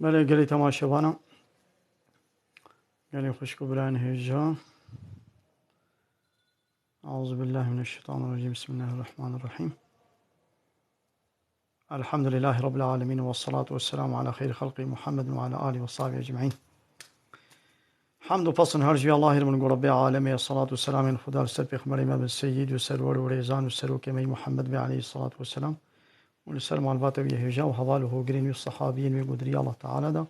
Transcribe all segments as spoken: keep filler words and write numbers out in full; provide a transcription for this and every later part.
Belê gelî temaşevana. Gelî xwişk û birayên hêja. Eûzubillahimineşşeytanirracîm. Bismillahirrahmanirrahîm. Elhamdülillahî Rabbil âlemîn ve salatu ve selamu ala xeyrî xelqî Muhammedin ve ala alî ve sahbî ecmaîn. Hamd û pesn her ji Allahî min ku Rebbê alemê, salatu û selamên Xuda li ser pêxemberê me bin seyyid û serwer û rêzan û serokê me yî Muhammed be aleyhî salatu ve selam û li ser malbata wî hêja û heval û hogirên wî û sehabiyên wî gudirî Allah Teala da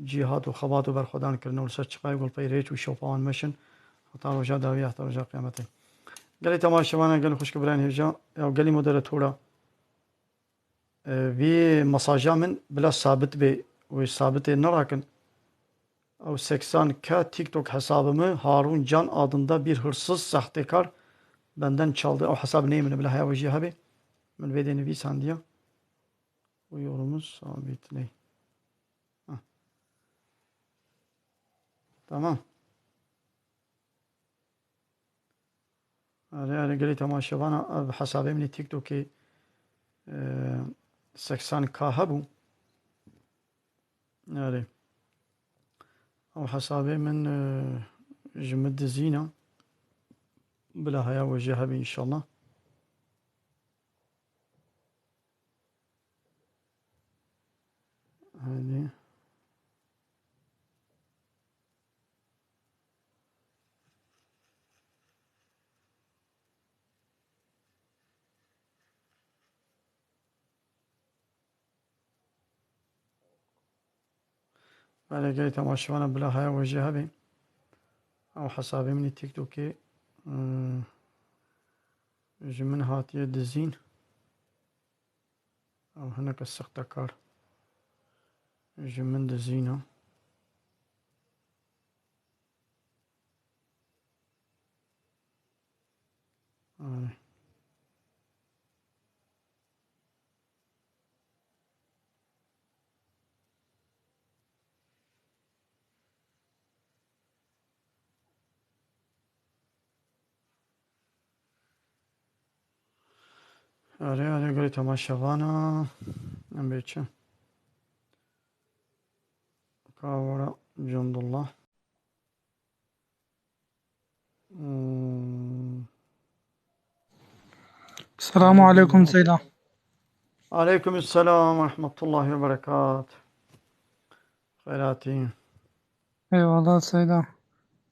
cîhat û xebat û berxwedan kirine û li ser çiqayê gulpey rêç û şewpa wan meşin heta roja dawî heta roja qiyametê. Gelê temaşevana, gelê xwişk û birayên hêja, ya gelî moderatora, e, vî mesaja min bila sabit bê, wê sabitê nerakin. Ew seksan K TikTok hesabê min Harun Can adında bir hırsız sahtekar benden çaldı. Ew hesab neyê min e, bila heya we jî hebe. Min vê dê nivîsandiya. Bu yorumumuz sabit ney. Hah. Tamam. Erê, erê, gelî temaşevana, ev hesabê min ê TikTokê, e, seksan K hebû. Erê. Ew hesabê min, e, ji min dizîna. Bila heya we jê hebî înşallah. Hadi. Belê gelî temaşevana, bila heya we jê hebî. Ew hesabê min ê TikTokê, hmm, ji min hatiye dizîn. Ew hineke sextekar ji min dizîna. Erê. Erê, erê, gurê temaşevana. Em bê çi? Ka wara Cundullah. Hmm. Selamu aleykum Seyda. Aleykum selam ve rahmetullahi ve berekat. Xeyratî. Eyvallah Seyda.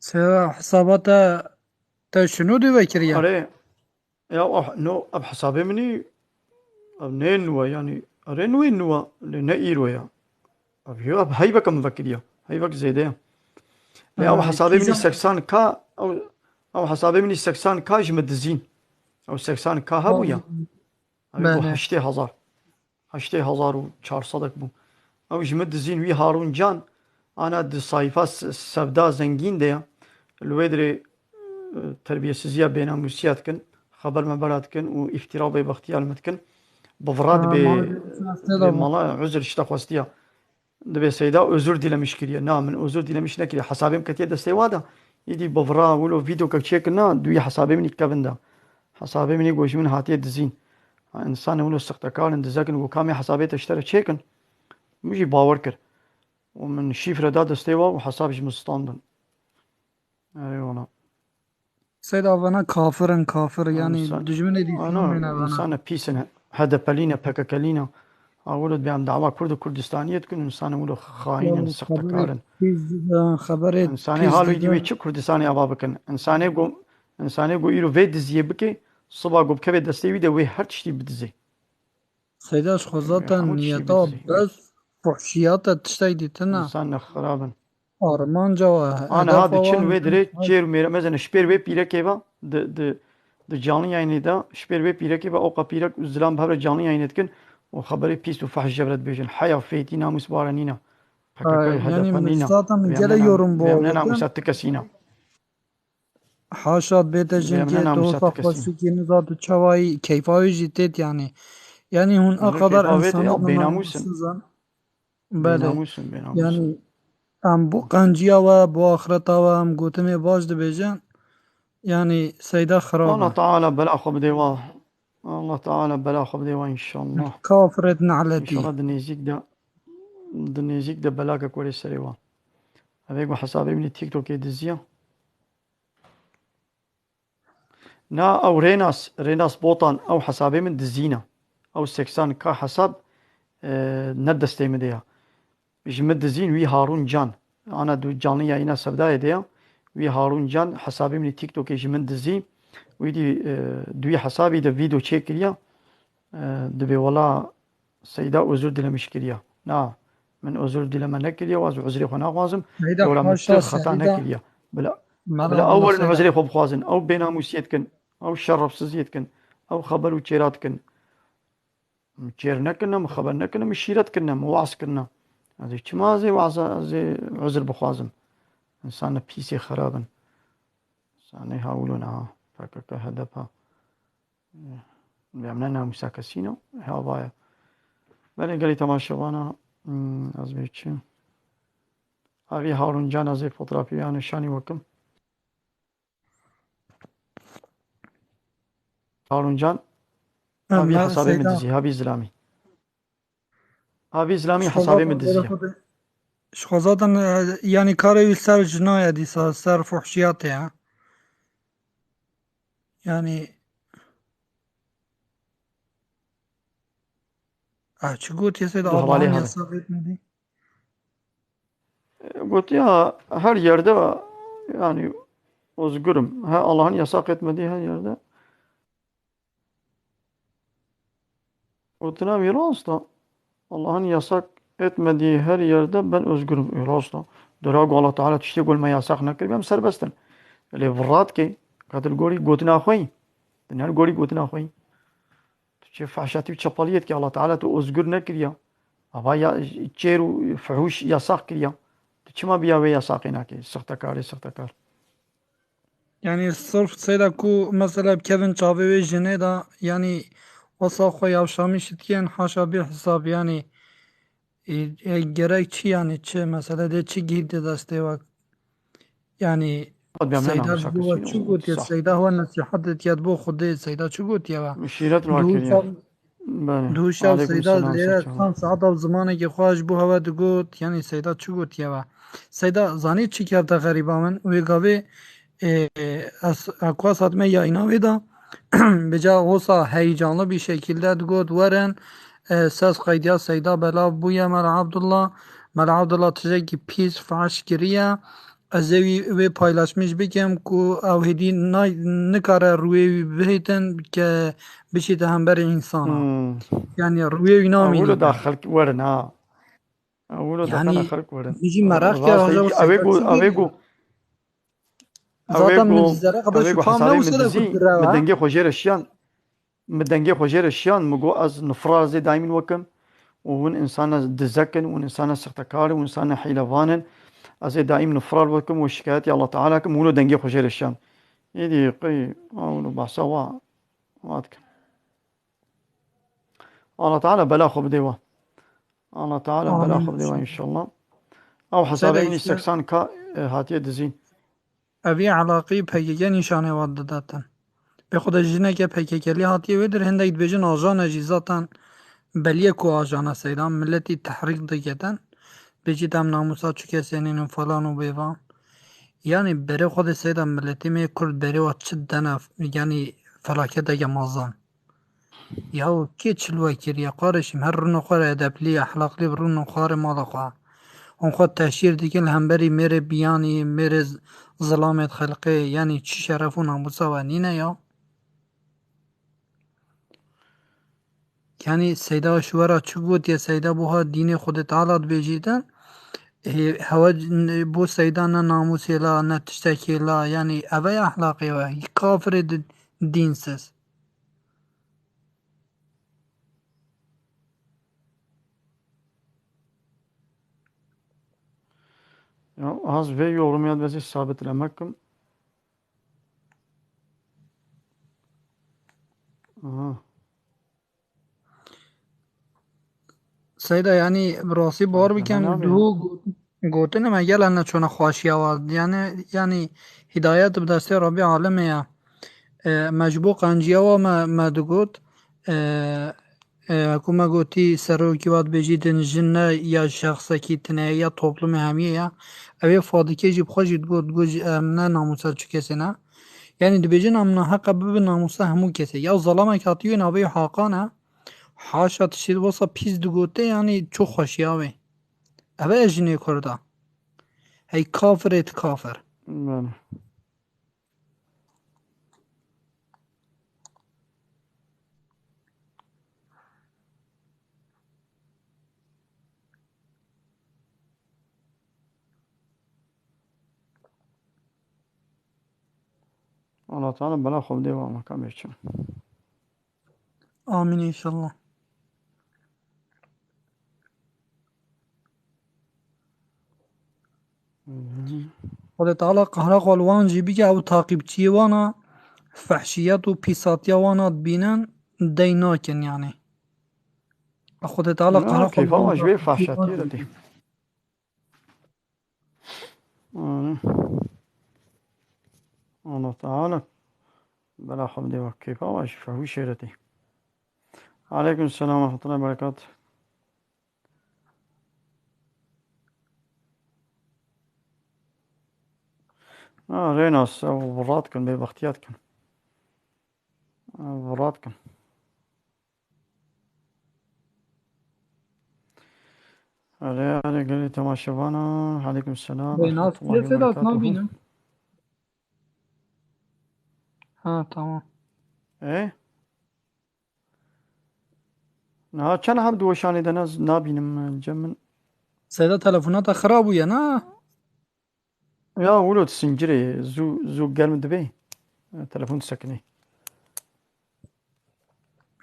Seyda, hesaba te, te şinû dî vekiriye? Erê, ya, ah, no, ev hesabê min î, ev ne nû e, yanî, erê nû nû e, lê ne îro ye. Ev yo, ev heyveke min vekiriye. Heyvek zêde ye. Lê ew Ha, hesabê min î kîjan? seksan K, ew, ew hesabê min î seksan K ji min dizîn. Ew seksan K hebû ya. Ew bû Belê. heştê hezar. Heştê hezar û çar sedek bû. Ew ji min dizîn wî Harun Can, ana di sayfa s-, Sevda Zengîn de ye. Li wê dirê, e, terbiyesiziya bênamûsiya dikin, xeber mebera dikin û îftira û bêbextiya li min dikin. Bi vira Ha, dibê, mala dibê mala uzr ji te xwestiya. Dibê Seyda özür dilemiş kiriye. Na, min özür dilemiş nekiriye. Hesabê min ketiye destê wa de. Îdî bi vira wilo vîdeoke çêkirina, duyê hesabê min î kevin de. Hesabê min î ku ji min hatiye dizîn. Ha, însanê wilo sextekar in, dizek in, ku kamê hesabê te ji te re çêkin. Min jî bawer kir. Û min şîfre da destê wa û hesab ji min standin. Erê wala. Seyda, vana kafir in, kafir, yanî Însan, dijminê dî ana, fînê ne vana. Însan pîs in, HDP'lî ne, PKK'lî ne. Awilot bê em dawa Kurd û Kurdistaniyê dikin, însanê wilo xayîn in, Wala sextekar xeberê in. pîs, e, xeberê Însanê pîs halo dî dide. wê çi Kurdistanê ava bikin? Însanê ku, însanê ku îro vê diziyê bike, siba ku bikeve destê wî de wê her tiştî bidizê. Seyda, ji xwe Wê zaten hemû tiştî niyeta bidizê. bes fuhşiyat e, tiştek dîtin e. Însan ne xirab in. Armanca we, Aniha hedefa diçin wan wê dirê, ha. Çêr û mêre, mezene ji pêr wê pîrekê ve, di, di, di canlı yayınê de, ji pêr wê pîrekê ve, oqa pîrek û zilam bi hev re canlı yayınê dikin û xeberê pîs û fehş ji hev re dibêjin. Heya fêtî namûs bare nîne. P K K Ay, yanî H D P min nîne. zaten min Vê em gelek ne nam-, yorum vê em ne bol namûsa dikin. ti kesî ne. Haşa bête Vê em ne jinkê namûsa dosta ti kesî ne. xweşikî niza tu çawayî keyfa wî jî têt yanî. Yanî hûn Em a rê qadar keyfa wê tê, însanî ya bênamûs in. namussuz in. Belê. Bênamûs in, bênamûs in. Yanî em bo qenciya we, bo axireta we em gotinê baş dibêjin. Yanî Seyda xirab Allah e. Teala bela xwe bidê wa. Allah Teala bela xwe bidê wa înşallah. Kafirêt ne'letî. Înşallah di nêzîk de. Di nêzîk de belakek werê serê wan. Ev ê ku hesabê min ê TikTokê diziya. Na ew Rênas, Rênas Botan, ew hesabê min dizîna. Ew seksan K hesab, e, ne destê min de ya. Ji min dizîn wî Harûn Can. Ana du canlı yayına Sevdayê de ya. Wî Harûn Can hesabê min ê TikTokê ji min dizî. Wî dî, e, duî hesabî de vîdeo çêkiriya. E, dibê wela Seyda özür dilemiş kiriya. Na, min özür dileme nekiriya, waz uzrê xwe naxwazim. Seyda, Ewra min haşa, tu xeta Seyda. Nekiriya. Bila, Mala bila mala ew werin Seyda. Uzrê xwe bixwazin. Ew bênamûsiyê dikin. Ew şerefsiziyê dikin. Ew xeber û çêra dikin. Min çêr nekirine, min xeber nekirine, min şîret kirine, min waz kirine. Ez ê çima ez ê waz, ez ê uzr bixwazim. Însan ne pîsê xerab in. Însanê hawilo ne ha. P K K, H D P. Em ne namûsa kesî ne. Hava ye. Belê gelî temaşevana, hmm, ez bê çi. Avî Harun Can ez ê fotoğrafî ya nîşanî wekim. Harun Can, Em, avî hesabê min Seyda. Dizî, havî zilamî. Avî zilamî Ji xwe hesabê zaten min dizî. Ji xwe zaten, e, yanî karê wî ser jina ye dîsa, ser fuhşiyatê ye. Yanî, ah, çi gotiye Seyda, Allah'ın yasağı etmedi. Gotiya her yerde, yani, özgürüm. Ha, Allah'ın yasak etmediği her yerde. Gotina wî rast e. Allah'ın yasak etmediği her yerde ben özgürüm. E, rast e. Dera ku Allah Teala tiştê ku me yasak nekiribe, em serbest in. Lê virat ke, ka tu li gorî gotina xwe yî. Tu ne li gorî gotina xwe yî. Tu çi fahşatî û çepaliyê dikî, Allah Teala tu özgür nekiriya. Ava ya, çêr û fuhûş yasak kiriya. Tu çima biya wê yasaqê nakê? Sixtekarê, sixtekar. Yanî sirf Seyda ku mesela bikevin çavê wê jinê de, yanî wesa xwe yavşamîş dikên haşa bê hesab, yanî, e, e, gerek çi, yanî çi mesele de çi gît de destê we? Yanî Seyda ji bo we çi gotiye? Seyda we nesihat ditiye bo Xwedê, Seyda çi gotiye we? Şîret rakiriye. Belê. Duhuşa Seyda lêre tam saeta zimanekî xwe ji bo hewe digot, yanî Seyda çi gotiye we? Seyda, zanî çi kevte xerîba min? Wê gavê, e, ez, e, ku ez hatime yayîna wê de, bi ca wisa heyecanlı bir şekilde digot, werin, e, ses qeydiya Seyda belav bûye Mela Abdullah. Mela Abdullah tiştekî pîs fahş kiriye. Ez ê wî, wê paylaşmiş bikim ku ew hêdî nay-, nikare rûyê wî bihêtin ke biçîte hemberî însana. Hmm. Yanî rûyê wî namîne. Ewilo da xelk werin ha. Ewilo da Yanî, xelk werin. Min jî meraq kir, Rast roja e, wisa ew ê ku, ew ê ku, ew ê Zaten ku, min zere ew ê xebir ku şifam hesabê ne min wisa da dizî, ku direva. Min dengê xwe jê re şiyan. Min dengê xwe jê re şiyan, min got, ez nifra zê daîmîn wekim û hûn însana dizek in, hûn însana sixtekar in, hûn însana hîlevan in. Ez ê daîm nifra wekim û şikayetî Allah Teala kim, hûn o dengê xwe jê re şiyan. Êdî qey, a hûn o behsa wa, wa dikin. Allah Teala bela xwe bidê wa. Allah Teala bela Amîn. Xwe bidê wa înşallah. Ew hesabê Seyda min îşte seksan K, e, hatiye dizîn. Evî elaqî P K K nîşanê we didatin. Bê xwe de jineke P K K lî hatiye wê dir, hindek dibêjin ajane jî zaten beliye ku ajane Seyda, miletî tehrîk diketin. Bêjî dem namûsa çi kesê nînin falan û bêvan. Yanî berê xwe de Seyda miletê me Kurd berê we çi dene, yanî felaketeke mezin. Yaw kê çi li we kiriye? Qarişîm, her rûno xwe re edeplî, ehlaqlî bi rûno xwarê mala xwe. Hûn xwe teşhîr dikin li hemberî mêrê biyanî, mêrê z-, zilamê xelqê, yanî çi şeref û namûsa we nîne ya? Yanî Seyda ji we re çi gotiye? Seyda buha dînê Xwedê Teala dibêjîtin. Ê, hewe c-, n-, bo Seyda ne namûsê la, ne tiştekê la, yanî eve ye ehlaqê we. Kafirê di-, dînsiz. Ya, az vê yorumê ez ê sabitlemek kim. Aha. Seyda, yanî bi rastî bawer bikin, Hemen abi. Duhû got-, gotinê me gel ne çona xweşiya wa. Yanî, yanî hidayet bi destê Rabbî alemê ye. E, me ji bo qenciya wa me, me digot, e, E, ku me gotî serokî wa dibêjî din jin ne ya şexsekî tine ye, ya toplumê hemiyê ye. Ew ê Fadikê jî bi xwe jî digot, digot jî em ne namûsa çi kesê ne. Yanî dibêjin em naheqe bibe namûsa hemû kesê. Ya zalamek hatiye navê Hakan e. Haşa tiştê wisa pîs digote, yanî çi xweşiya wê. Ev e jinê Kurda. Hey kafir ê ti kafir. Belê. Allah Teala bela xwe bidê wa mekam yê çin. Amîn înşallah. Xwedê Teala qehra xwe li wan jî bike, ew taqîbçiyê wan a, fehşiyet û pîsatiya wan a dibînin, dey nakin yanî. Xwedê Teala qehra xwe li wan jî bike. Anî. Allah Teala bela xwe bidê we kêfa we jî fehû şêretî. Aleykum selam ve rahmetullahi ve berekatuh. Ha, Rênas, ew vira dikin, bêbextiya dikin. Ew vira dikin. Erê, erê, gelê temaşevana, aleykum selam, Rênas, rahmetullahi ve berekatuhu. Nabînim. Ha, tamam. E? Niha çend hem di weşanê de ne, nabînim, cem min. Seyda, telefona te xirab bûye, na? Ya wilo disincirê, zû, zû germ dibe. E, telefon disekinê.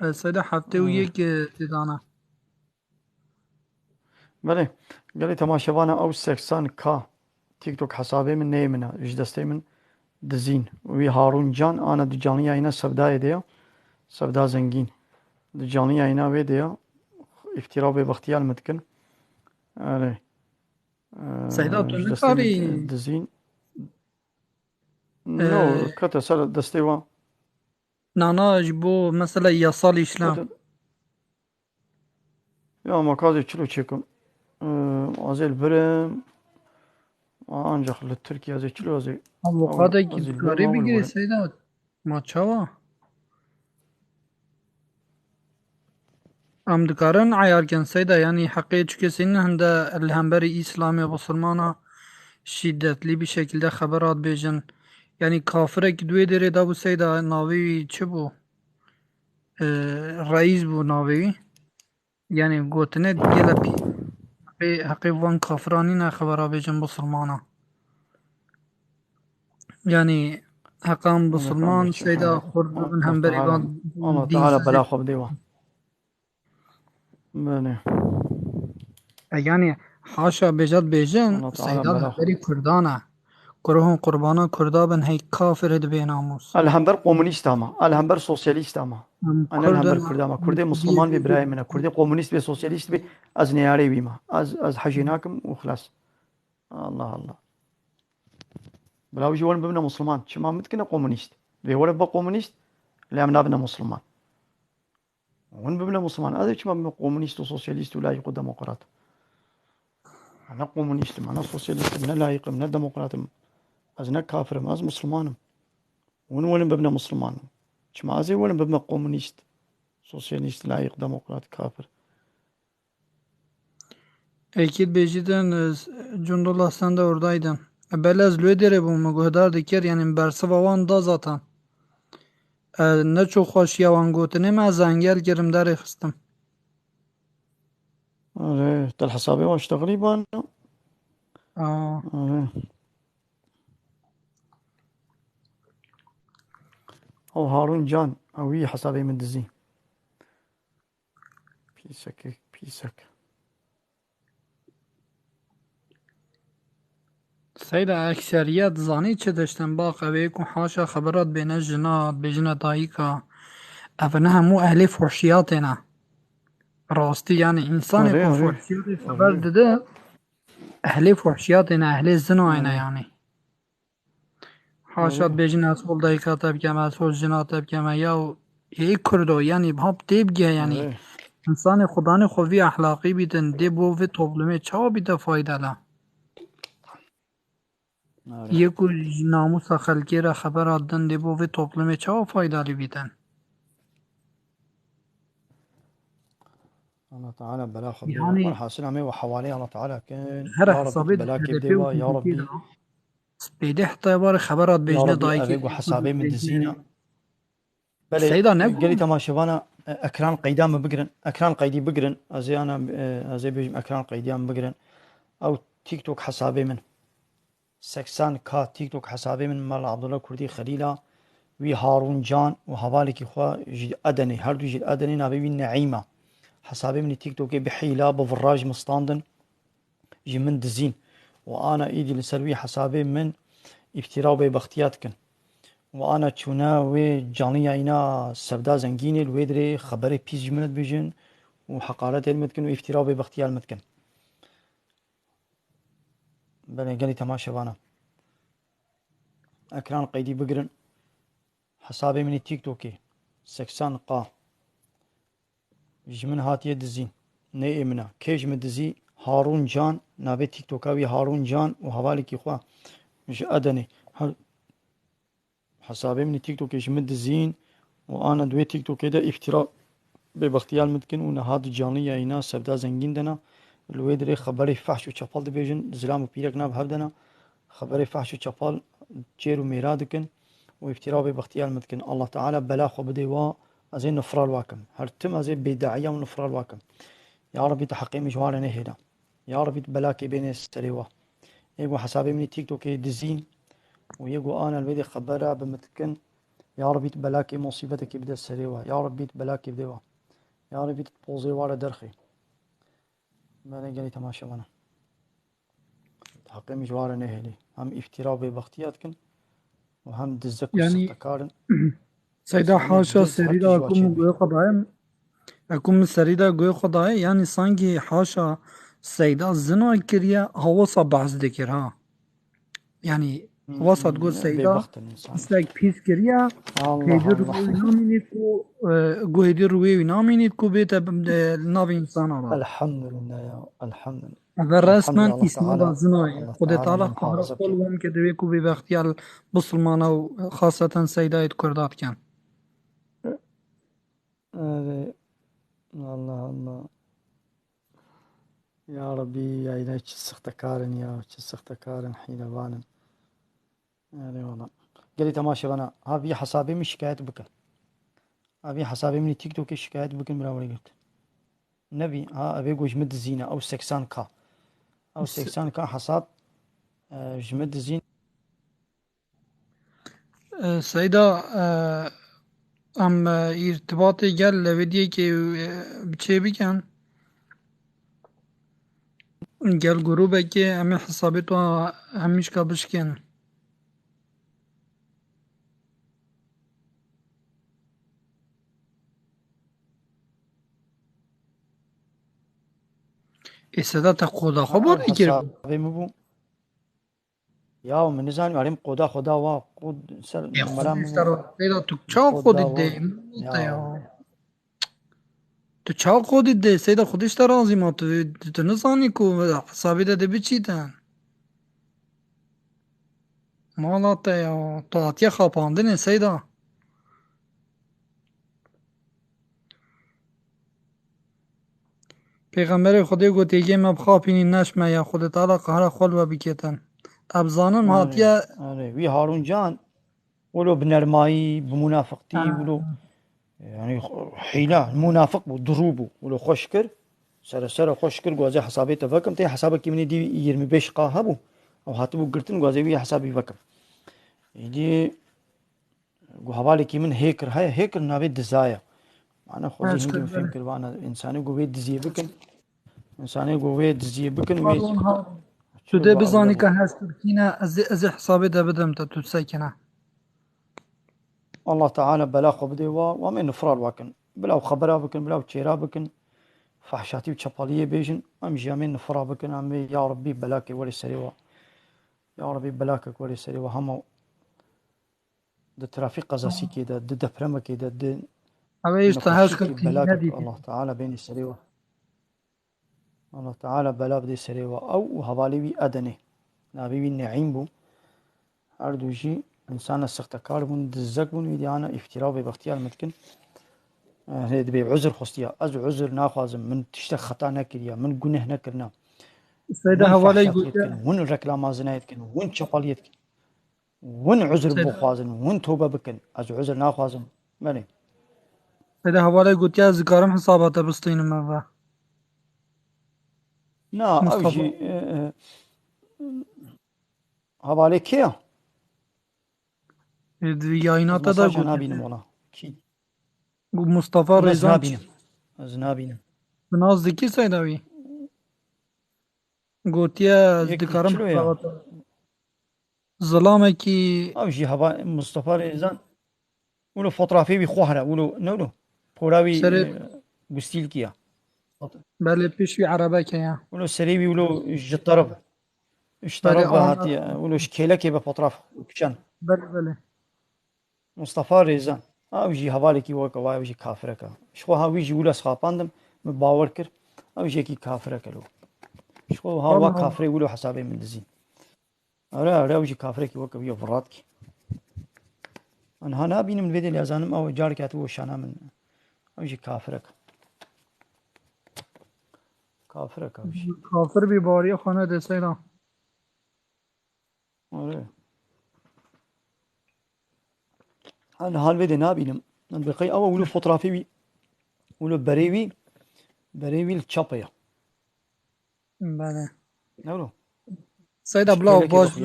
E, Seyda, heftê û yek, e, têdana. Belê, gelê temaşevana ew seksan K TikTok hesabê min neyê min e, ji destê min dizîn. Wî Harun Can, ana di canlı yayına Sevdayê de ya. Sevda Zengîn. Di canlı yayına wê de ya. Îftîra bêbextiya li min dikin. Erê. Seyda, tu nikarî dizîn. No, kete ser destê wan. Nana ji bo mesela yasal îşlem. Kete-, ya ma ka ez ê çilo çêkim. Ee, ez ê li vir im. Ancak li Tirkiye ez ê çilo ez ê. Avukatê ki karî bigirê Seyda. Ma çawa? Em dikarin eyar kin Seyda, yanî heqê çi kesî ne hinde li hemberî Îslamê, Bisilmana şîdetlî bir şekilde xebera dibêjin. Yanî kafirek di wê derê de bû Seyda, navê wî çi bû? Ee, Reîs bû navê wî. Yanî gotine gelek heqê, heqê van kafiran nîne xebera bêjin Bisilmana. Yanî heqan Bisilman Seyda xurt bibin hemberî van. Allah Teala bela xwe bidê wan. Belê. E, yanî haşa bêjat bêjin, Seyda li hemberî Kurdan e. Kuruhun qurbana Kurda bin, hey kafir ê dibê namûs. El hember komunîst ama, el hember sosyalîst ama. Em Ana el hember Kurd ama. Kurdê Musulman bê, birayê min e. Kurdê komunîst bê, sosyalîst bê, ez neyarê wî me. Ez, ez hejê nakim û xilas. Allah Allah. Bila wî jî werin bibine Musulman. Çima min dikine komunîst? Vê were bibe komunîst, lê em nabine Musulman. Hûn bibine Musulman. Ez ê çima bibim komunîst û sosyalîst û layîq û demokrat? Ez ne komunîst im, ez ne sosyalîst im, ne layîq im, ne demokrat im. Ez ne kafir im, ez Musulman im. Hûn welin bibine Musulman. Çima ez ê welin bibime komunîst, sosyalîst, layîq, demokrat, kafir? Êkî dibêjî din, e, Cundullah, sen de oradaydın. E, belê ez li wê derê bûm, min guhdar dikir, yanî min bersiva wan da zaten. E, neçû xweşiya wan gotinê me, ez engel kirim, derê xistim. Erê, te li hesabê wan ji te xirîban. Aa. Erê. Ew Harun Can, ew wî hesabê min dizî. Pîsekê, pîsek. Seyda, ekseriyet zanî çi tiştin, baq, ew ê ku haşa xebirat bêne jina, bêjine dayika. Ev ne hemû ehlê fuhşiyatê ne. Rastî, yanî, însanê ku fuhşiyatê xeber dide, ehlê fuhşiyatê ne, ehlê zinayê ne, yanî. Haşa dibêjin ez hol dayika te bikeme, ez hol jina te bikeme. Ya ê Kurdo, yanî hap tê bige, yanî. Însanê xudanê xwe vî ehlaqî bîtin, dê bo vê toplumê çawa bîte faydele? Are. Yê ku ji namûsa xelkê re xebera din, dê bo vê toplumê çawa faydalî bîtin? Allah Teala bela xwe bide. Yani, Hasil em ê we hewalê Allah Teala kin. Her Ya Rabbi, hesabê belakê bide wa, ya Rabbi. Spêdê heta êvarê xebera dibêjine dayikê. Ya Rabbi, ev ê ku hesabê min dizîne. Belê, Seyda, ne gelî temaşevana, e, ekran qeyda min bigirin. Ekran qeydî bigirin. Ez ê ana, e, ez ê bêjim ekran qeydiya min bigirin. Ew TikTok hesabê min. Seksen K TikTok hesabê min Mela Abdullah Kurdî Xelîla, wî Harûn Can û hevalekî xwe ji Edenê, her du ji Edenê, navê wî Neîma. Hesabê min ê TikTokê bi hîla, bi viraj min standin. Ji min dizîn û ana îdî li ser wî hesabê min îftira û bêbextiya dikin. Û ana çûne wê canliya îna Sevda Zengînê, li wê dirê xeberê pîs ji min dibêjin û heqaretê li min dikin û îftira û bêbextiya li min dikin. Belê, gelî temaşevana. Ekran qeydî bigirin. Hesabê min ê TikTokê seksen K. Ji min hatiye dizîn. Neyê min e. Kê ji min dizî? Harûn Can. Navê TikToka wî Harûn Can û hevalekî xwe ji Edenê. Her hesabê min ê TikTokê ji min dizîn û ana di wê TikTokê de îftira bêbextiya li min dikin û niha di canliya îna Sevda Zengîn de ne. Li wê dirê xeberê fehş û çepal dibêjin, zilam û pîrek nav hev de ne. Xeberê fehş û çepal çêr û mêra dikin û îftira û bêbextiya li min dikin. Allah Teala bela xwe bidê wa, ez ê nifral wa kim. Her tim ez ê bêde'iya û nifral wa kim. Ya Rebî, tu heqê min ji wan re nehêle. Ya Rebî, tu belakê bêne serê wa. Yê ku hesabê min ê TikTokê dizîn û yê ku ana li wê dê xebera bi min dikin. Ya Rebî, tu belakê musîbetekê bide serê wa. Ya Rebî, tu belakê bidê wa. Ya Rebî, tu pozê wa re derxê. Belê gelî temaşevana. Heqê min ji wan re nehêlî. Hem îftira û bêbextiya dikin û hem dizek û Yanî, sextekar in. Seyda, haşa serî de ku min guhê xwe daye, ku min serî de guhê xwe daye, yanî sankî haşa Seyda zina kiriye, hawasa behs dikir ha. Yanî, wasa digot Seyda, pisek pîs kiriye, hêdî rûyê wî namînît ku, e, ku hêdî rûyê wî namînît ku bête, e, navê însana re. Elhamdulillah ya, elhamdulillah. Ve resmen îsmada zina ye. Xwedê Teala qehra xwe li wan ke divê ku bêbextiya li bisilmana û xaseten Seydayê di Kurda dikin. Erê, Allah Allah. Ya Rebî, ya îlahî, çi sextekar in ya, çi sextekar in, hîlevan in. Erê wala. Gelî temaşevana, ha vî hesabê min şikayet bikin. Ha vî hesabê min ê TikTokê şikayet bikin, bira were girt. Nebî, ha, evê ku ji min dizîne, ew seksan K. Ew seksan K hesab, e, ji min dizîn. E, Seyda, e, em, e, îrtibatê gel Levediyekê, e, bi çê bikin. Gel grûbekê em ê hesabê to hemîşka bişkên. Ê Seyda, te qoda xwe bo nekir? Hesabê min bû. Ya, min nizanî, erê, min qoda xwe da wa, qod ser numara min bû. Seyda, tu çawa qodî dê? Ya. Tu çawa qodî dê? Seyda, Xwedê ji te razî ma, tu, tu, tu nizanî ku hesabê de dê biçîtin. Mala te ya, tu hatiye xapandinê Seyda. Pêxemberê Xwedê got, êgê me bixapînî neşme ya, Xwedê Teala qehra xwe li we bikêtin. Em zanin hatiye. Erê, wî Harûn Can, wilo bi nermayî, bi munafiqtî, wilo, yani, hîla, munafiq bû, dirû bû. Wilo xweş kir, sere sere xweş kir, got, ez ê hesabê te vekim, tê hesabekî min ê dî yirmi beş K hebû. Ew hatibû girtin, got, ez ê wî hesabî vekim. Êdî Got, hevalekî min hê kir, heye, hê kir navê diza ye. Mane xwezî hingî min fêm kir, vana însanê got vê diziyê bikin. Însanê got vê diziyê bikin, wê. Tu dê bizanî ke hez Tirkî ne, ez ê, ez ê hesabê de bidim te, tu sekine. Allah Teala bela xwe bidê wa, wa em ê nifral wa kin. Bila ew xebera bikin, bila ew çêra bikin. Fehşatî û çepaliyê bêjin, em jî em ê nifra bikin, em ê ya Rebbî belakê werê serê wa. Ya Rebbî belakek werê serê wa hema. Di trafîk qezasîkê de, di depremekê de, di Ew ê ji te hez kir, bela kir Allah Teala bênî serê we. Allah Teala bela bidê serê we. Ew û hevalê wî Edenê. Navê wî Neîm bû. Her du jî insana sextekar bûn, dizzek bûn, wî diyana îftira vê bextiyar min dikin. Eh, hê dibê uzr xwestiya. Ez uzr naxwazim, min tiştek xeta nekiriya, min guneh nekirina. Seyda Hewalê gotiye, hûn reklama zinayê dikin, hûn çapaliyê dikin. Hûn uzr bixwazin, hûn tobe bikin. Ez uzr naxwazim. Belê. Seyda Hewalê gotiye, ez dikarim hesaba te bistînim me ve. Na, ew jî, e, e, hevalê kê ya? E, di yayına te de gotiye. Mesajê nabînim wala. Kî? Mustafa Rêzan. Ez nabînim. Ez nabînim. Tu nas dikî Seyda wî? Gotiye, ez dikarim hesaba te. Zilamekî. Ew jî heva Mustafa Rêzan. Wilo fotrafê wî xwe here, wilo, ne wilo? Pora wî, serê, e, gustîlkî ya. Belê, pêş wî erebeke ya. Wilo serê wî wilo ji teref. Ji teref ve hatiye. Wilo ji kêlekê be fotraf kişen. Belê, belê. Mustafa Rêzan. Ew jî hevalekî weke wa, ew jî kafirek e. Ji xwe ha wî jî wilo xapandim, min bawer kir. Ew jî yekî kafirek e lo. Ji xwe ha wa kafirê wilo hesabê min dizîn. Ere, ere, ew jî kafirekî weke wî ye, virat kî. Min ha nabînim, vê dê lê zanim, ew carek hatibo şana min. Ew jî kafirek. Kafirek ew jî. Kafir bî, bariya xwe nede Seyda. Ere. Min hal vê dê nabînim. Min bi qey ew wilo fotrafê wî, wilo berê wî, berê wî li çapê ye. Belê. Ewro. Seyda, bila baş,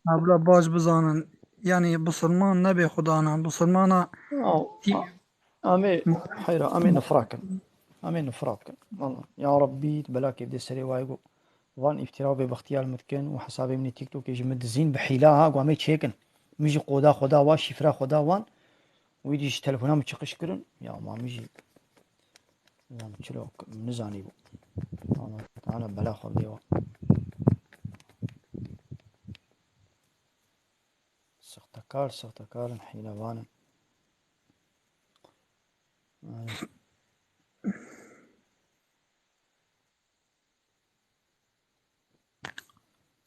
bila baş bizanin. Yani bisilman nebê xudana. Bisilmana. Amê heyra, amê nifra kin. Amê nifra kin. Valla. Ya Rabbî, tu belakê bidê serê wayê go. Van îftira bê bextiyar min dikin û hesabê min ê TikTokê ji min dizîn bi hîla ha, go amê çêkin. Min jî qoda xwe da wan, şîfra xwe da wan. Wî dî ji telefona min çiqiş kirin. Ya ma min jî Nizam çilo nizanî bû. Allah Teala bela xwe bidê we. Sextekar, sextekar in, hîlevan in.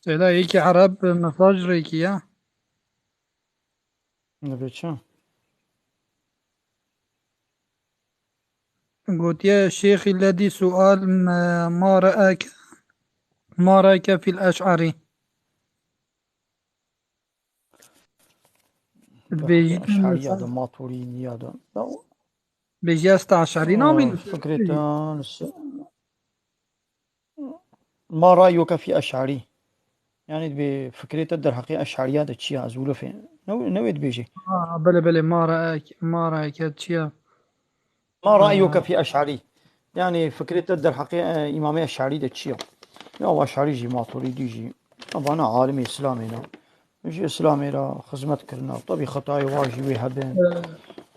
Seyda, yekî Ereb mesaj rêkî ya. Nibê çi? Gotiye, Şêxî ledî sual me, ma re'eke, ma re'eke fîl eş'arî. Dibêjî Eş'ariya de, Maturîdiya de. Da o Bêjî ez te eş'arî namînim. Fikrê te, Ma ra'yuke fî eş'arî. Yani dibê fikrê te derheqê eş'ariya de çi ya? Ez wilo fê-, ne, ne wê dibêjê? Ha, belê, belê, ma ra'yuke, ma ra'yuke çi ya? Ma ra'yuke fî eş'arî. Yani fikrê te derheqê, e, îmamê eş'arî de çi ya? Ya eş'arî jî, maturîdî jî. Ya vana alimê Îslamê ne. Ji Îslamê re xizmet kirine. Tabî xetayê wan jî wê hebin.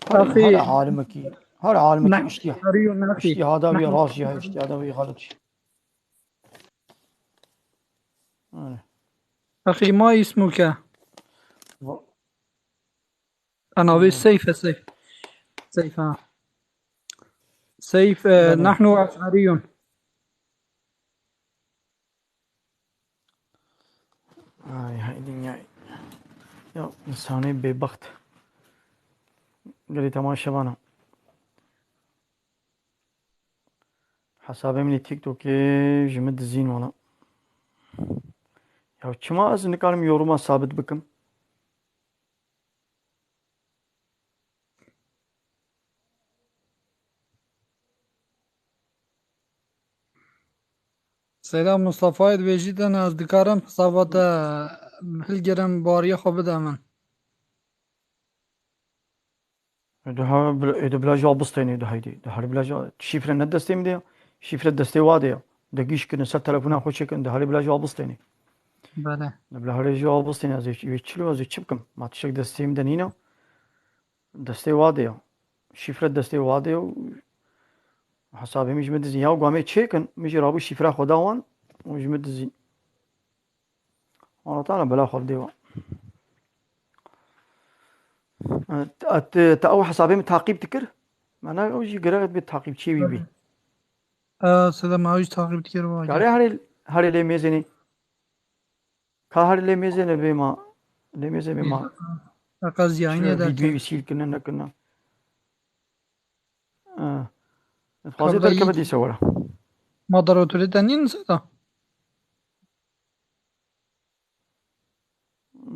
Her, her alimekî, her alimekî iştîha-, iştîhada wî rast jî heye, iştîhada wî xelet jî. Öyle. Axî ma îsmuke. Va- Ana wê Seyf e, Seyf. Seyf ha. Seyf, e, nahnu eş'ariyun. Ay, hay dinyayê. Ya, insanê bêbext. Gelî temaşevana. Hesabê min ê TikTokê ji min dizîn wala. Ya çima ez nikarim yoruma sabit bikim? Seyda Mustafayê dibêjî te ne, ez dikarim hesaba te hilgirim, bariya xwe bide min. Ê, di ha-, bila-, ê, di bila ji wa bistênê, di haydê. Di herê bila ji wa, şîfre ne destê min de ya. Şîfre destê wa de ya. De gîş kirin ser telefona xwe çêkin, di herê bila ji wa bistênê. Bele. Di bila herê ji wa bistênê, ez ê, ê çilo, ez ê çi bikim? Ma tiştek destê min de nîne. Destê wa de ya. Şîfre destê wa de ya û hesabê min ji min dizîn. Ya gu em ê çêkin, min jî rabû şîfra xwe da wan û ji min dizîn. Allah Teala bela xwe bidê we. Te, te, te ew hesabê min taqîb dikir? Mana ew jî girek bê taqîbçiyê wî bî. Tabii. Ee, Sedem, ew jî taqîb dikir wa. Kare herê, herê lê mêzênê. Ka herê lê mêzênê bê ma. Lê mêzê bê ma. Heqa ziyayînê de. Vîdyoyê wî sîl kirine nekirine. Ee, Fazil derkeve dîsa were. Moderatörê te nîn Seda?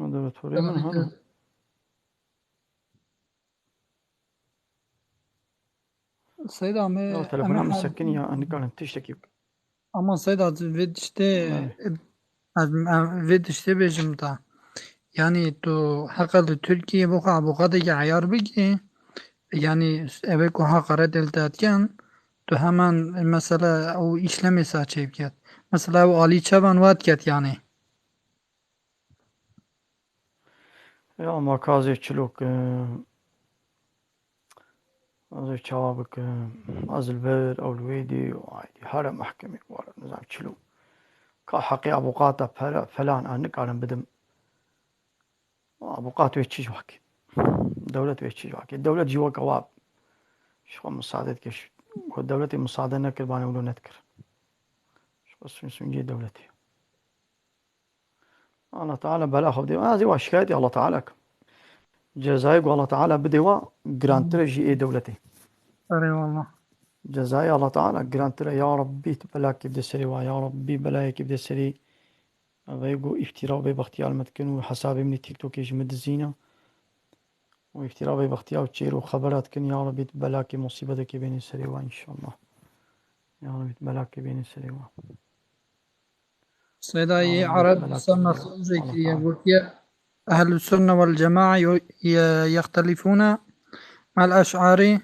Moderatörê min hene. Seyda me. Ya telefona min sekin ya, nikarin tiştekî. Ama Seyda vê tiştê, ez, em, vê tiştê bêjim te. Yani tu heqa li Tirkiyê bo xwe, bo xwe de eyar bikî. Yani ev ê ku heqaret li te dikin, tu hemen mesela ew îşlemê sa çêbiket. Mesela ew alî çavan wa diket yani. Ya ma ka ez ê çilo kim, ez ê çawa bikim, ez li vir ew li wê dî, ay dî, here mehkemê, were nizam çilo. Ka heqê avûkata pere, felan, ez nikarim bidim. Avûkat wê çi ji wekê? Dewlet wê çi ji wekê? Dewlet jî weke wa ji xwe misade dike. Ji ku dewletê misade nekir, bane wilo nedikir. Ji xwe sûn sûncê dewletê. Allah Teala bela xwe bidê. Ez ê wa şikayetê Allah Teala kim. Cezayê ku Allah Teala bidê wa girantir e jî ê dewletê. Erê wallah. Cezayê Allah Teala girantir e. Ya Rabbî, tu belakê bide serê wa. Ya Rabbî, belayekê bide serê. Ev ê ku îftira û bêbextiya li me dikin û hesabê min ê TikTokê ji min dizîne. Û îftira bêbextiya û çêr û xebera dikin. Ya Rabbî, tu belakê musîbetekê bênê serê wa înşallah. Ya Rabbî, tu belakê bênê serê wa. Seyda yê Ereb wisa mesajê kiriye, gotiye, Ehlus Sunne vel Cemaa yo-, ye-, yextelifûne ma'l Eş'arî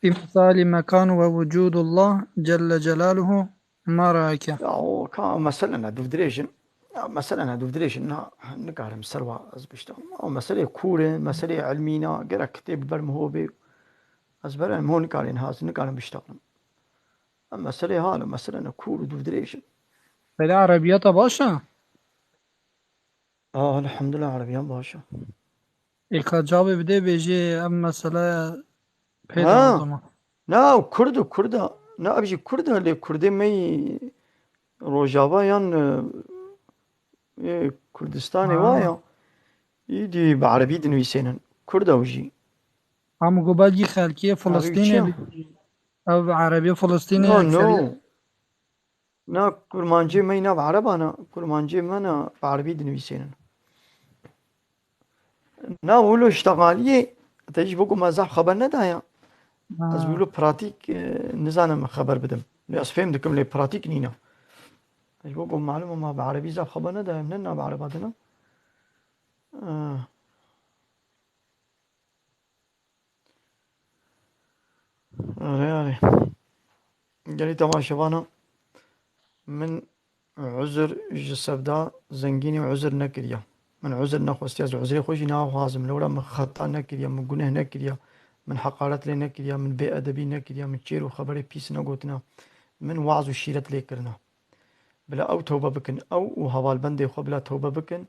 fi mesailî mekan ve vucûdullah Celle Celaluhu ma ra'ayke. Ya o ka mesele ne dûvdirêj in. Ya mesele ne dûvdirêj in. Na, nikarim ser wa ez bişta. O meselê kûr e, meselê ilmî na, gerek kitêb ber min ho bê. Ez ber min ho nikarin ha, ez nikarim bişta. Em meselê hal, mesele ne kûr û dûvdirêj in. Belê erebiyata baş e? A, elhamdulillah, erebiyan baş e. Ê ka cavê bidê bêjê em mesele pê de o zaman. Na, ew Kurd û Kurd e. Na, ev jî Kurd e, lê Kurdê me yî Rojava yan, e, ê Kurdistanê wa ya. Îdî bi erebî dinivîsênin. Kurd ew jî. Em go belkî xelkê Filistînê bî. Ev erebî Filistînê no, no. Na kurmancê me yî nav ereba ne, kurmancê me ne bi erebî dinivîsênin. Na wilo ji teqaliyê, te jî bo ku me zehf xeber nedaya. Ha. Ez wilo pratîk, e, nizanim xeber bidim. Lê ez fêm dikim lê pratîk nîne. Ez bo ku malum e me bi erebî zehf xeber nedaya, ne nav ereba dine. E, Erê, erê. Gelî temaşevana, min uzir ji Sevda Zengînî uzir nekiriya. Min uzir nexwestiya, ez uzrê xwe jî naxwazim. Lewra min xeta nekiriya, min guneh nekiriya, min heqaret lê nekiriya, min bêedebî nekiriya, min çêr û xeberê pîs negotina, min waz û şîret lê kirina. Bila ew tewbe bikin, ew û hevalbendê xwe bila tewbe bikin.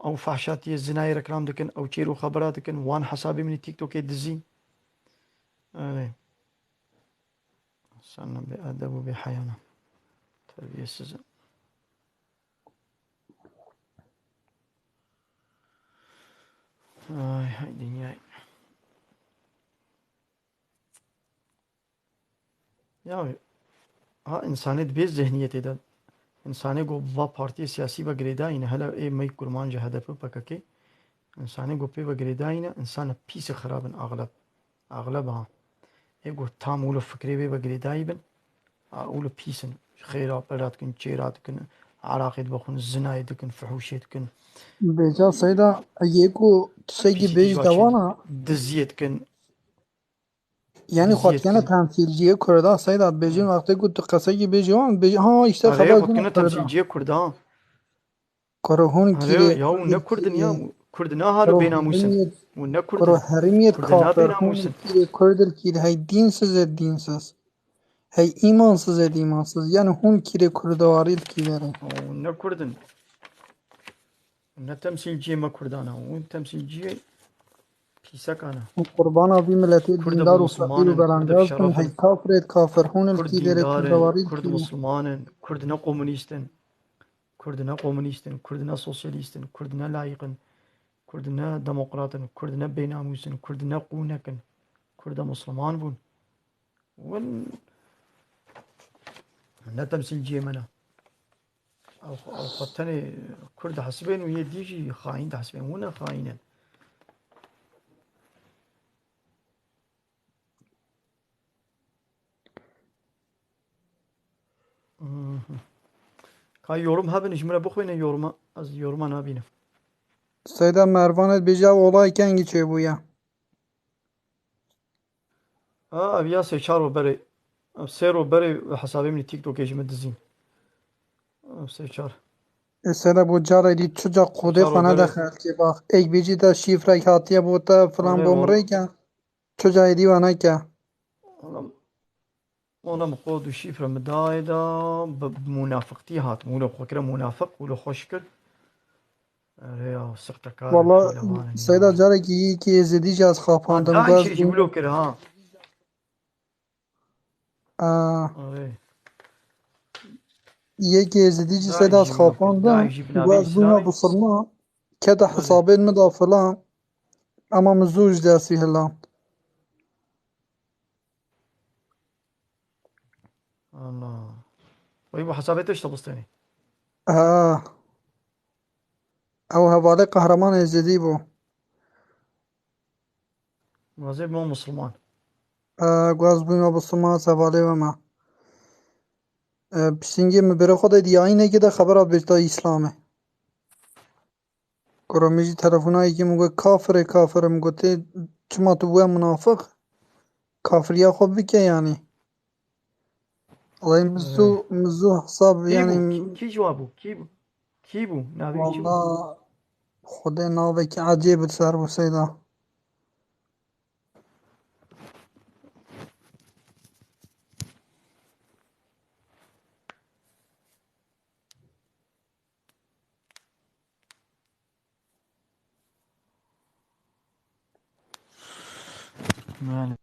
Ew fehşatiyê zinayê reklam dikin, ew çêr û xebera dikin, wan hesabê min ê TikTokê dizîn. Erê. Sen bêedeb û bêheya ne. Terbiyesiz in. Ay, hay dinyay. Ya, ha, însanê dibê zihniyetê de, însanê ku va partiyê siyasî ve girêdayî ne, hele ê mey kurmancê H D P, P K K, însanê ku pê ve girêdayî ne, însanê pîs û xirab in axleb. Axleb ha. Ê ku tam wilo fikrê wê ve girêdayî bin, a, wilo pîs in. Ji xêra pera dikin, çêra dikin, eraqê dibixwin, zinayê dikin, fihûşê dikin. Bêca Seyda, yê ku tiştekî bêjî dewana. Diziyê dikin. Yani xwe dikene temsîlciyê Kurda, Seyda, dibêjin wextê ku tu qesekî bêjî wan, bêjî, ha, işte xeber dine Kurda. Temsîlciyê Kurda. Kuro hûn kîrê. Ya, hûn ne Kurd in ya, Kurd ne halo bênamûs in. Hûn ne Kurd in. Kuro herimiye kafir, hûn kîrê Kurd il kîrê, hey dînsiz e dînsiz. Hey îmansiz e îmansiz. Yani hûn kîrê Kurda warî il kîrê. Hûn ne Kurd in. Ne temsîlciyê me Kurdan e, hûn temsîlciyê Kîseka ne. Qurbana vî miletê dîndar û feqîr û belengaz bin, hey kafirêt kafir, hûn li kî derê kurdewarî dikînin. Kurd Musliman in, Kurd ne komûnîst in. Kurd ne komûnîst in, Kurd ne sosyalîst in, Kurd ne layîq in, Kurd ne demokrat in, Kurd ne bênamûs in, Kurd ne qûnek in. Kurd e Musliman bûn. Win ne temsîlciyê me ne. Ew, ew xwe tenê Kurd dihesibên û yê dî jî xayîn dihesibên. Win e xayîn in. Mhm. Ka yorum hebin, ji min re bixwîne yoruma. Ez yoruma nabînim. Seyda Mervanê dibêje ev olay kengî çêbûye? Ha, ev ya sê çar ro berê. Ev sê ro berê hesabê min TikTokê ji min dizîn. Ev sê çar. E, Seyda, bo carê dî çuca kodê xwe nede xelkê bax. Êk bêjî te şîfrek hatiye bo te filan bo min rêke. Çuca êdî we neke. Oğlum, Ona min qod û şîfre min dayê da, bi, bi munafiqtî hatim. Wilo xwe kire munafiq, wilo xweş kir. Erê ya, sixtekar. Wala, Seyda, carekî yekî Êzidî jî ez xapandim. Daha gaz şey jî wilo kir ha. Aa. Erê. Yekî Êzidî jî Seyda ez xapandim. Gaz bûna bisilman. Kete hesabên min da filan. Ama min zû ji destî hiland. Allah. Wî bû hesabê te ji te bistênî. Ha. Ew hevalê Qehreman Êzidî bû. Wazê bû Musulman. Ha, guaz bû me Musulman, hevalê we me. E, pisîngê min bêrê xwe de diyayînekê de xebera bêta Îslamê. Kuro min jî telefonayekî min got, "Kafir e, kafir e." Min got, "Ê, çima tu bûye munafiq? Kafiriya xwe bike yanî." Wallahî min zû, Evet. min zû hesab Kî yanî bû? Kî, kî ji wan bû? Kî bû? Kî bû? Navê wî çi bû? Walla Xwedê navekî ecêb li ser bû Seyda. Belê.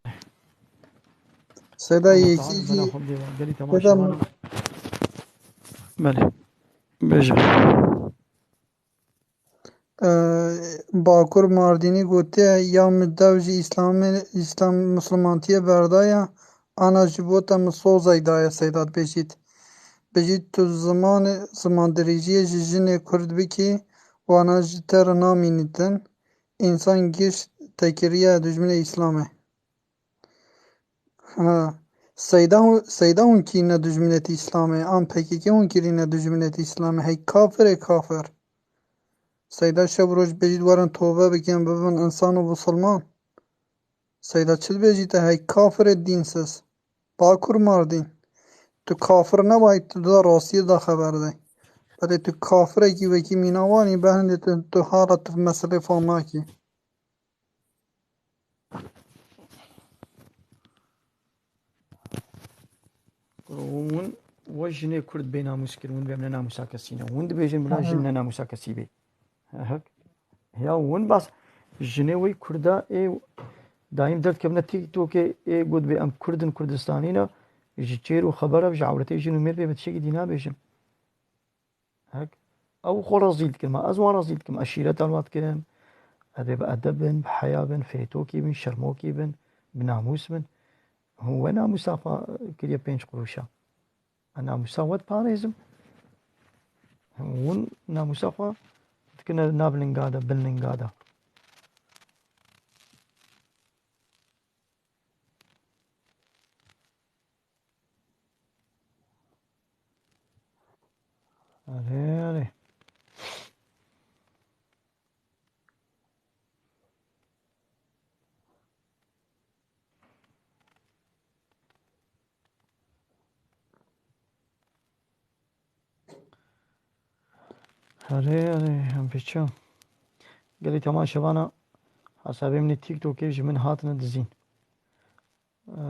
Seyda Allah yekî Teala jî bela xwe bidê wan. Gelî temaşevan. Belê. Bêje. Ee, Bakur Mardînî gotiye, ya min dev ji Îslamê, Îslam, Mislimantiyê berdaye, ana ji bo te min sozek daye Seyda dibêjît. Bêjît tu zimanê, zimandirêjiyê ji jinê Kurd bikî, wana ji te re namînîtin. Însan giş te kiriye dijminê Îslamê. Ha. Seyda hûn, Seyda hûn kirîne dijminetî Îslamê, an P K K hûn kirîne dijminetî Îslamê, hey kafirê kafir. Seyda şev roj bêjît werin tobe bikin, bibin însan û bisilman. Seyda çi dibêjî te, hey kafirê dînsiz. Bakur Mardîn. Tu kafir nebayî, tu da rastiyê da xeber de. Belê tu kafirekî wekî mîna wanî, be hindê tu, tu hala tu meselê fam nakî. Hûn we jinê Kurd bênamûs kir, hûn bê em ne namûsa kesî ne. Hûn dibêjin bila jin ne namûsa kesî bê. Hek. Ya hûn bas jinê wê Kurda ê daîm derdikevine TikTokê ê got bê em Kurd in, Kurdistanî ne. Ji çêr û xebera, ji ewretê jin û mêr bê bi tiştekî dî nabêjin. Hek. Ew xwe rezîl dikin. Ma ez wan rezîl dikim. Eşîreta wan dikim. Edê bi edeb bin, bi heya bin, fêtokî bin, şermokî bin, bi namûs bin. Hûn we namûsa xwe kiriye pênc qurûşa. Ez namûsa we diparêzim. Hûn namûsa xwe dikine nav linga de, bin linga de. Erê, erê. Erê, erê, em pêçiya. Gelî temaşevana hesabê min ê TikTokê ji min hatine dizîn. Ee,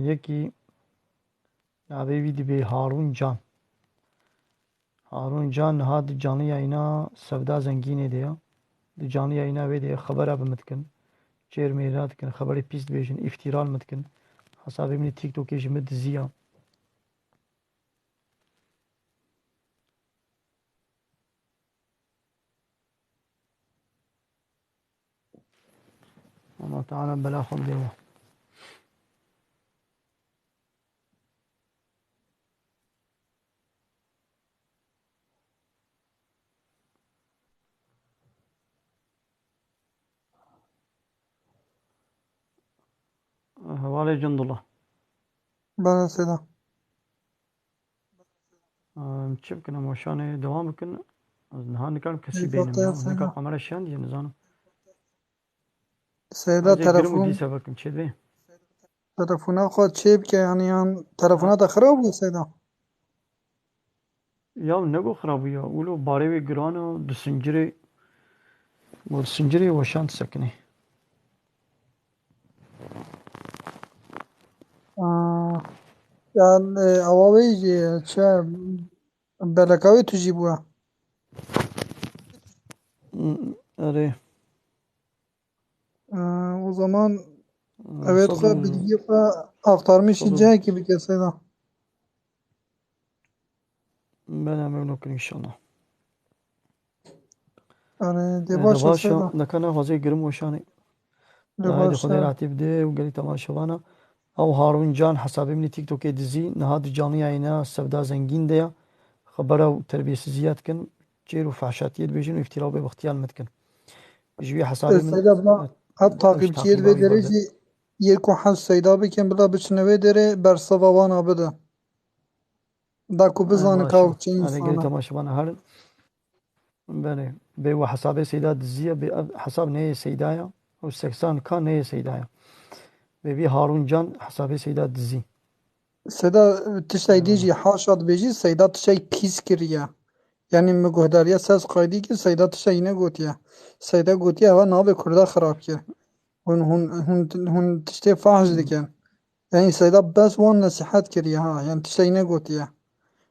yekî navê wî dibê Harûn Can. Harûn Can niha di canlı yayına Sevda Zengînê de ya. Di canlı yayına wê de ya, xebera bi min dikin. Çêr mêra dikin, xeberê pîs dibêjin, îftîra li min dikin. Hesabê min ê TikTokê ji min diziya. Allah Teala bela xwe bide we. Hevalê Cundula. Bela Seyda. Em çi bikin, em weşanê dewam bikin. Ez niha nikarim kesî bênim ya. Nika kamera şiyandiye, nizanim. Seyda, ez ê girim û telefon, dîsa bikim, çê dibê. Telefona xwe çê bike, yani, yan telefona te xirab bû, Seyda? Ya, ne got xirab bû ya. Wilo barê wê giran e, disincirê, got disincirê weşan disekinê. Aa, yan, e, awa wê jî, çi, beleka wê tu jî bûye? Hmm, erê. Ee, o zaman, hmm, evet, xwe bilgiye xwe aktarmış cihekî bike Seyda. Bela, em ê wilo kin inşallah. Erê, dê baş e Seyda. Neka naxwazê girim weşanê. Dê baş e. Xwedê rahatî bide û gelî temaşevana. Ew Harun Can hesabê min ê TikTokê dizî, niha di canliyayê ne Sevda Zengîn de ya. Xebera û terbiyesiziya dikin, çêr û fehşatiyê dibêjin û îftîra û bêbextiya li min dikin. Ji wî hesabê min, Seyda, bila, e, hep takipçiyê di vê derê jî yê ku hez Seyda bikin, bila biçine wê derê, berseva wana bide. Da ku bizanin ka ew çi însan e. Temaşevana herin. Belê. Bê we hesabê Seyda diziye, bê ev hesab neyê Seyda ya. Ew seksan K neyê Seyda ya. Bê vî Harun Can hesabê Seyda dizî. Seyda tiştay dî jî haşa dibêjî, Seyda tiştay pîs kiriye. Yani min guhdariya ses kaydî kir, Seyda tiştay negotiye. Seyda gotiye, heva navê Kurda xirab kir. Hûn, hûn, hûn, hûn tiştê fahş dikin. Yani Seyda bes wan nesihet kiriye ha. Yani tiştay negotiye.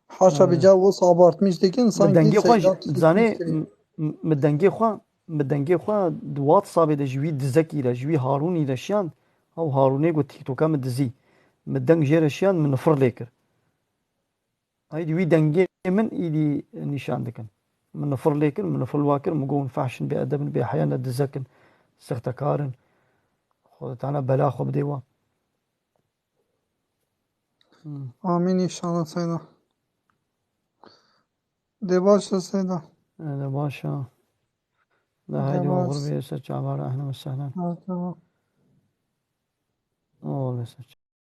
Haşa bi ca wisa abartmiş dikin, sanki dengê xwe Seyda tiştê zanê, pîs kiriye. M-, m-, mi dengê xwe, mi dengê xwe di WhatsAppê de ji wî dizekî re, ji wî Harûnî re şiyand. Ew Harûnê got TikToka min dizî. Mi deng jê re şiyand, min nifir lê kir. Êdî wî dengê min êdî nîşan dikin. Min nifir lê kir, min nifir li wa kir, min got hûn fehş in, bêedeb in, bêheya ne, dizek in, sextekar in. Xwedê Teala bela xwe bidê wan. Hmm. Amîn înşallah Seyda. Dê baş e Seyda. E, dê baş e. De haydi, oxir bê, ser çava re, ehlen ve sehlen. Ha, tamam. Oxir bê, ser çava.